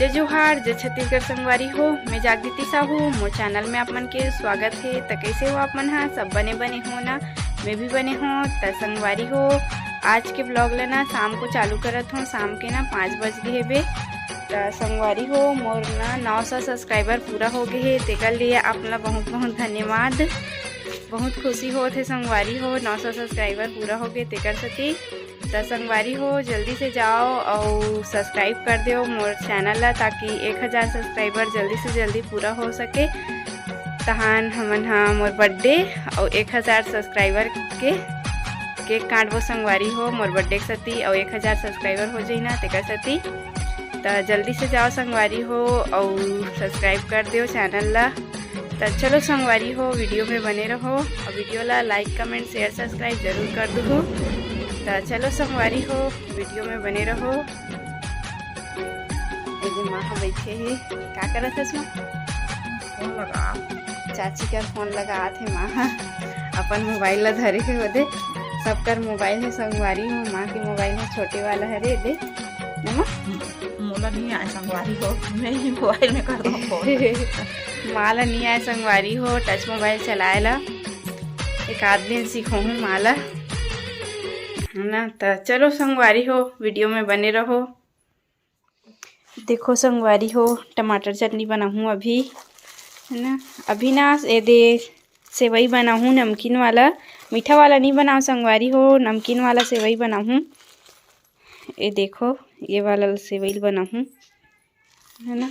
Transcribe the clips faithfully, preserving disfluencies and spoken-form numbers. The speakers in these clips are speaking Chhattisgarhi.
जय जोहार, जय छत्तीसगढ़ संगवारी हो। मैं जागृति साहू, मोर चैनल में आप मन के स्वागत हे। त कैसे हो आप मन हा? सब बने बने हो ना? मैं भी बने हो। त संगवारी हो, आज के ब्लॉग ला ना शाम को चालू करत हो। शाम के ना पाँच बज गे हेबे। त संगवारी हो, मोर ना नौ सौ सब्सक्राइबर पूरा हो गे हे, तेकर लिए आप मन ला बहुत बहुत धन्यवाद। बहुत खुशी होत हे संगवारी हो, नौ सौ सब्सक्राइबर पूरा हो गे तेकर सेती। त संगवारी हो, जल्दी से जाओ अउ सब्सक्राइब कर देव मोर चैनल ला, ताकि एक हज़ार सब्सक्राइबर जल्दी से जल्दी पूरा हो सके। तहान हमन हा मोर बर्थडे अउ एक हज़ार सब्सक्राइबर के केक काटबो संगवारी हो, मोर बर्थडे के सेती अउ एक हज़ार सब्सक्राइबर हो जाही ना तेकर सेती। त जल्दी से जाओ संगवारी हो अउ सब्सक्राइब कर देव चैनल ला। त चलो संगवारी हो, वीडियो में बने रहो अउ वीडियो ला लाइक, कमेंट, शेयर, सब्सक्राइब जरूर कर दो। त चलो संगवारी हो, वीडियो में बने रहो। ए दे माँ ह बइठे हे, का करत हस माँ? फोन लगा। चाची कर फोन लगात हे माँ ह, अपन मोबाइल ला धरे हे ओदे। सबकर मोबाइल हे संगवारी हो, माँ के मोबाइल ह छोटे वाला हरे दे, ना माँ? मोला नहीं आए संगवारी हो, मैं ही मोबाइल में कर दूँ फोन। माँ ला नहीं आए संगवारी हो, टच मोबाइल चलाए ला। एक आध दिन सिखोहूँ माँ ला, है ना? त चलो संगवारी हो, वीडियो में बने रहो। देखो संगवारी हो, टमाटर चटनी बनाहूँ अभी, है ना? अभी ना ए दे सेवई बनाहूँ नमकीन वाला, मीठा वाला नहीं बनाओ संगवारी हो, नमकीन वाला सेवई बनाहूँ। ये देखो, ये वाला सेवई बनाहूँ, है ना?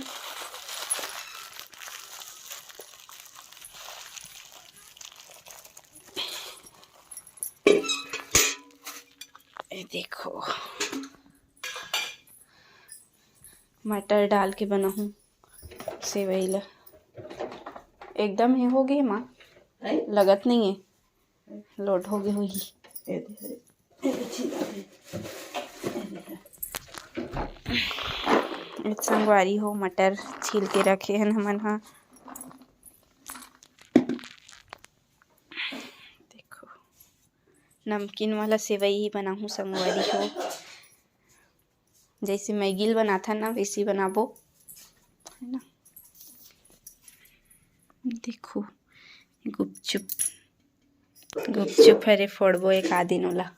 ये देखो, मटर डाल के बनाहूँ सेवई ला। एकदम हे हो गे माँ, हैं? लगत नहीं है, लोड हो गए होही। ये दे, ये दे, छिला दे। ये दे। एक संगवारी हो, मटर छील के रखे हन हमन हा। देखो, नमकीन वाला सेवई ही बनाहूँ संगवारी हो। जैसे मैगी ल बनाथन ना, वैसे ही बनाबो, है ना? देखो, गुपचुप, गुपचुप हरे, फोड़बो एक आदिन ओला।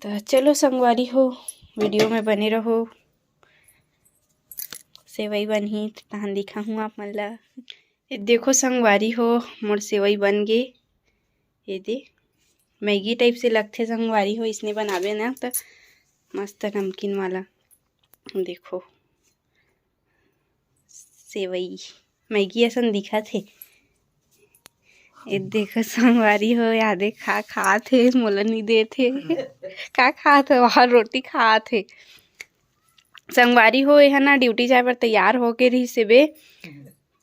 तो चलो संगवारी हो, वीडियो में बने रहो। सेवई बनही त तहन दिखाहूँ आप मन ला। ये देखो संगवारी हो, मोर सेवई बन गे। ये दे, मैगी टाइप से लगथे संगवारी हो, इसने बनाबे ना त मस्त नमकीन वाला। देखो, सेवई मैगी असन दिखत हे। ये देखो संगवारी हो, यादे खा खात हे, मोला नहीं देत हे। का खात हे? वहाँ रोटी खात हे। संगवारी हो, ये ह ना ड्यूटी जाए बर तैयार होके रहिस हेबे,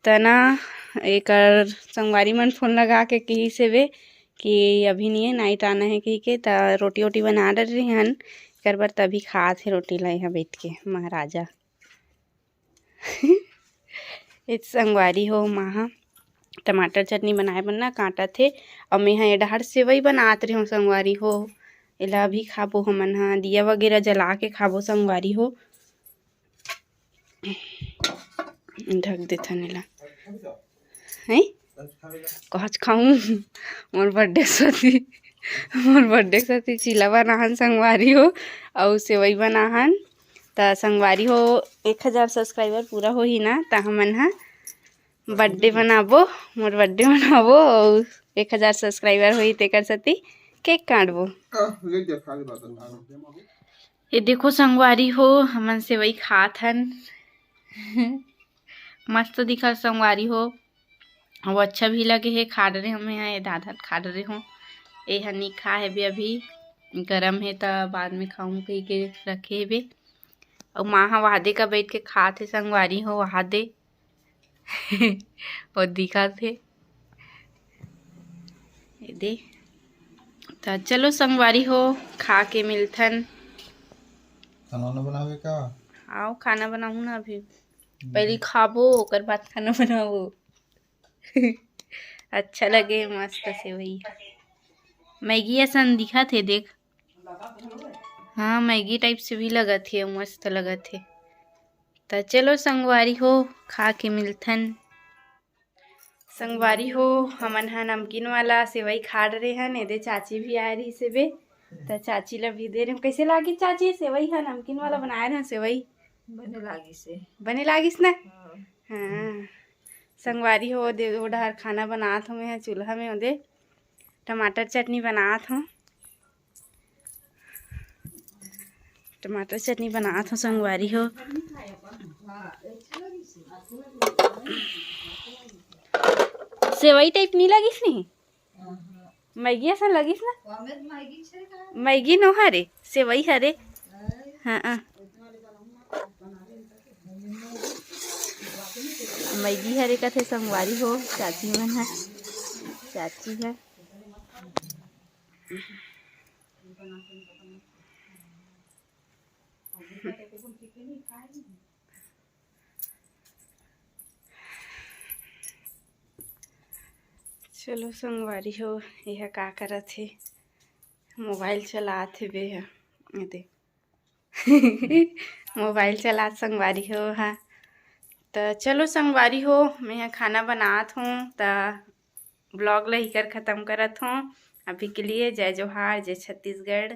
त ना एकर संगवारी मन फोन लगा के कहिस हेबे कि अभी नहीं है, नाइट आना है कहि के, त रोटी वोटी बना डरे हन एकर बर, तभी खात हे रोटी ला यहाँ बैठ के महाराजा। ए संगवारी हो, माँ ह टमाटर चटनी बनाए बर ना काटत हे, अउ मैं ह ए डहर सेवई बनात रेहेंव संगवारी हो। एला अभी खाबो हमन ह, दिया वगैरह जला के खाबो संगवारी हो। ढक देथन एला। हैं? कहच खाऊं? मोर बर्थडे सती, मोर बर्थडे सती चीला बनाहन संगवारी हो, अउ सेवई बनाहन। त संगवारी हो, एक हजार सब्सक्राइबर पूरा होही ना, त हमन ह बर्थडे मनाबो, मोर बर्थडे मनाबो, अउ एक हजार सब्सक्राइबर होही, तेकर सती केक काटबो। ये देखो संगवारी हो, हमन सेवई खात हन। मस्त दिखत संगवारी हो, अउ अच्छा भी लगे हे। खा डरे हमें यहाँ, ये दादा खा डरे हो, ये ह नी खा हेबे अभी, गरम हे त बाद में खाऊं कहि के रखे हेबे। अउ माँ ह वहादे का बैठ के खात हे संगवारी हो, वहादे। वो दिखत हे। ये दे। त चलो संगवारी हो, खा के मिलथन। खाना वाना बनावे का? आओ, खाना बनाहूँ ना अभी। पहली खाबो, ओकर बाद खाना बनाबो। अच्छा लगे, मस्त सेवई। मैगी असन दिखत हे, देख। हाँ, मैगी type से भी लगत हे, मस्त लगत हे। त चलो संगवारी हो, खा के मिलथन। संगवारी हो, हमन ह नमकीन वाला सेवई खा डरे हन। एदे चाची भी आए रहिस हे बे, त चाची ला भी दे रहे हन। कैसे लागिस चाची सेवई ह? नमकीन वाला बनाए रहे हन सेवई। बने लागिस हे। बने लागिस ना? हाँ। हाँ। संगवारी हो, दे ओ डहर खाना बनात हूँ मैं चूल्हा में, ओदे टमाटर चटनी बनात हूँ। टमाटर चटनी बनात हूँ संगवारी हो। सेवई type नहीं लगिस नहीं? मैगी असन लगिस ना? मैगी नो हरे, सेवई हरे। हाँ, हाँ। मैगी हरे कथे संगवारी हो, चाची मन है, चाची है। चलो संगवारी हो, यह का करत हे, मोबाइल चलात हे बे ह, ये देख। मोबाइल चलात संगवारी हो हा। त चलो संगवारी हो, मैं ह खाना बनात हूँ, त vlog ला इकर खत्म करत हूँ। अभी के लिए जय जोहार, जय छत्तीसगढ़।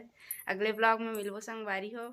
अगले vlog में मिलबो संगवारी हो।